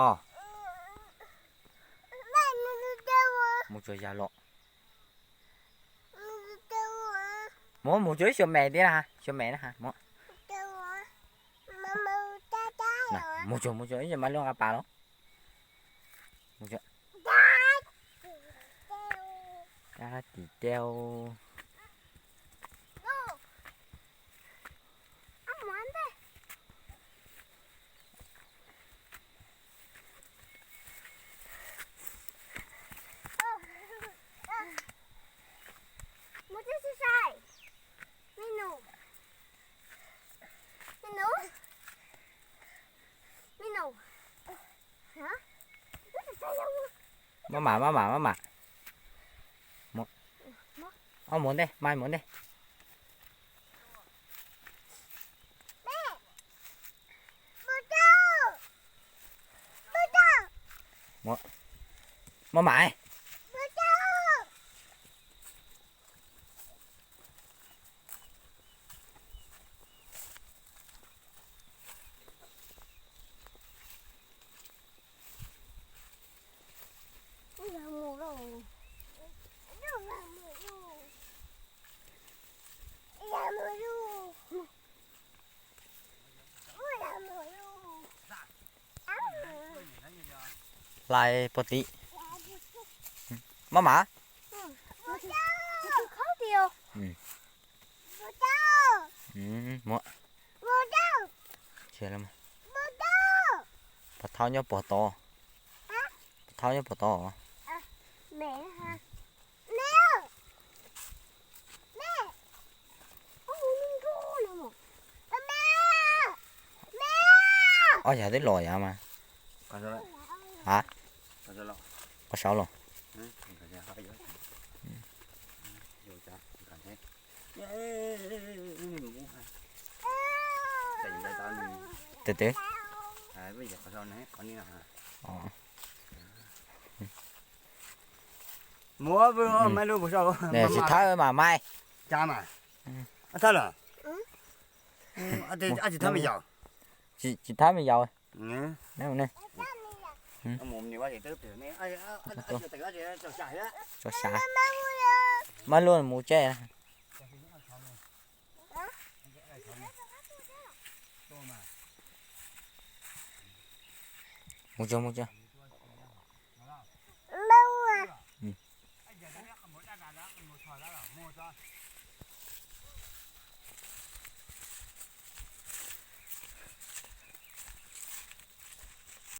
Os, mus tsuas yog los. Mus, mus tsuas ib xyuas me thiab na, xyuas me na. Mus tsuas, mus tsuas ib xyuas mas luag nqa pas los. Mus tsuas. Tim teb. Maj mam, maj mam, maj mam. Mus, mus ntej, mas mus ntej. Maj mam. Hlais puag tim. Maj mam. Mus. Pov thawj nyob pov tod. Pov thawj nyob pov tod. Ob yam twb los yav mas. Ha, qhov saud los. Tes tes. Tsis thawb mas mai. Tsis thawb me yaus. Tso sav. Maj luaj mus tseb. Mus tso, mus tso.